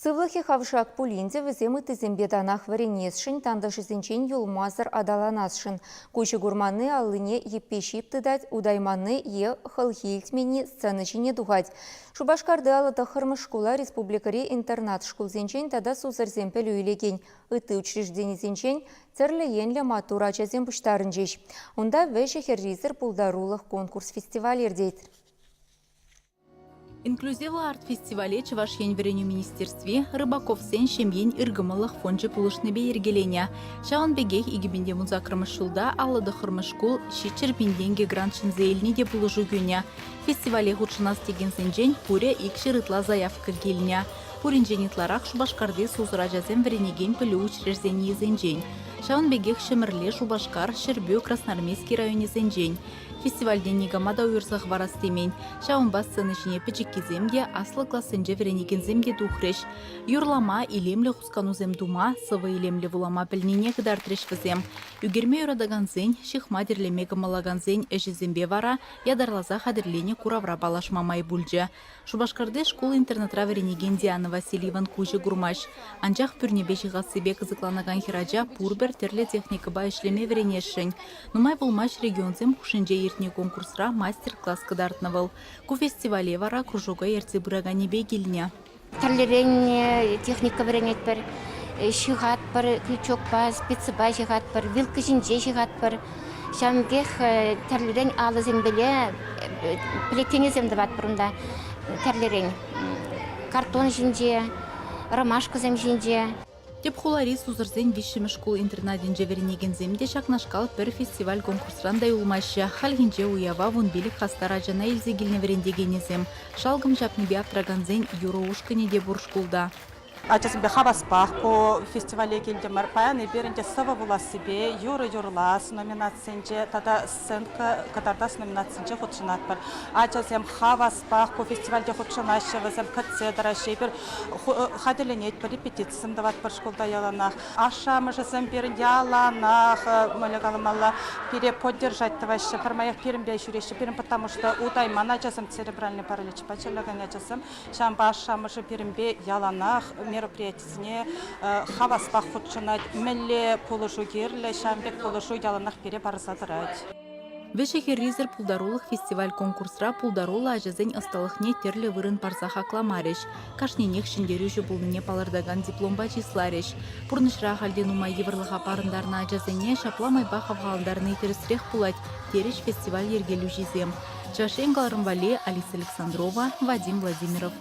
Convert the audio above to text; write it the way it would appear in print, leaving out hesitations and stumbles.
Сывлӑхӗ хавшак пулин те вӗсем ыттисемпе танах вӗренесшӗн, тантӑшӗсенчен юлмасӑр аталанасшӑн. Куҫӗ курманни аллине йӗппе ҫип тытать, утайманни е хӑлхи илтменни сцена ҫине тухать. Шупашкарти 59-мӗш шкула республикӑри интернат шкулсенчен тата сусӑрсем пӗлӳ илекен ытти учрежденисенчен тӗрлӗ енлӗ маттур ачасем пуҫтарӑнчӗҫ. Унта вӗҫӗ-хӗррисӗр пултарулӑх конкурс-фестиваль иртет. Инклюзивлӑ арт-фестивале Чӑваш Ен Вӗренӳ министерстви Рыбаковсен ҫемйин ыркӑмӑллӑх фончӗ пулӑшнипе йӗркеленӗ. Ҫавӑн пекех 2018 ҫулта 59-мӗш шкул 700 пин тенкӗ грант ҫӗнсе илни те пулӑшу кӳнӗ. Фестивале хутшӑнас текенсенчен пурӗ 200 ытла заявка килнӗ. Пуринчен ытларах Шупашкарти сусӑр ачасем вӗренекен пӗлӳ учрежденийӗсенчен. Ҫавӑн пекех Ҫӗмӗрле, Шупашкар, Ҫӗрпӳ, Красноармейски районӗсенчен. Фестивальте никама та уйӑрса хӑварас темен. Ҫавӑнпа сцена ҫине пӗчӗккисем те, аслӑ классенче вӗренекенсем те тухрӗҫ. Юрлама, илемлӗ хусканусем тума, сӑвӑ илемлӗ вулама пӗлнине кӑтартрӗҫ вӗсем. Ӳкерме юратакансен, ҫыхма-тӗрлеме кӑмӑллакансен ӗҫӗсемпе вара ятарласа хатӗрленӗ куравра паллашма май пулчӗ. Шупашкарти шкул-интернатра вӗренекен Диана Васильеван куҫӗ курмасть. Анчах пӳрнепе ҫыхассипе кӑсӑкланакан хӗрача пурпӗр тӗрлӗ техникӑпа ӗҫлеме вӗренесшӗн. Нумай пулмасть регионсем хушшинче иртнӗ конкурсра мастер-класс кӑтартнӑ вӑл. Ку фестивале вара кружока ертсе пыраканӗпе килнӗ. Тӗрлӗрен техника вӗренетпӗр. Ҫыхатпӑр, крючокпа, спицӑпа ҫыхатпӑр, вилка ҫинче ҫыхатпӑр. Ҫавӑн пекех тӗрлӗрен алӑсемпеле плетенисем тӑватпӑр унта тӗрлӗрен. Картон ҫинче, ромашкӑсем ҫинче. Тӗп хулари сусӑрсен виҫҫӗмӗш шкул-интернатӗнче вӗренекенсем те ҫакнашкал пӗр фестиваль-конкурсран та юлмаҫҫӗ. Хальхинче уява 15 хастар ачана илсе килнӗ вӗрентекенӗсем. Шалкӑм ҫапнипе аптракансен юрӑ ушкӑнӗ те пур шкулта. Ачасемпе хаваспах ку фестивале килтӗмӗр. Паян эпир ӗнтӗ сӑвӑ вулассипе, юрӑ юрлас номинацинче тата сценка кӑтартас номинацинче хутшӑнатпӑр. Ачасем хаваспах ку фестивальте хутшӑнаҫҫӗ, вӗсем кӗтсе тӑраҫҫӗ. Эпир хатӗрленетпӗр, репетицисем тӑватпӑр шкулта яланах. Ашшӗ-амӑшӗсем пирӗн яланах, мӗнле каламалла, пире поддержать тӑваҫҫӗ, пӗрмаях пирӗнпе ҫӳреҫҫӗ. Пирӗн потому что утайман ачасем церебральный параличпа чирлекен ачасем. Ҫавӑнпа ашшӗ-амӑшӗ пирӗнпе яланах мероприятисене хаваспах хутшӑнать. Мӗнле пулӑшу кирлӗ, ҫавӑн пек пулӑшу яланах пире парса тӑрать. Вӗҫӗ-хӗррисӗр пултарулӑх фестиваль-конкурсра пултаруллӑ ачасен ӑсталӑхне тӗрлӗ вырӑн парса хакламарӗҫ. Кашнинех ҫӗнтерӳҫӗ пулнине палӑртакан дипломпа чысларӗҫ. Пурнӑҫра ахальтен нумай йывӑрлӑха парӑнтарнӑ ачасене ҫапла майпа хавхалантарни тӗрӗсрех пулать, терӗҫ фестиваль йӗркелӳҫисем. Чӑваш Ен кӑларӑм валли Алиса Александрова, Вадим Владимиров.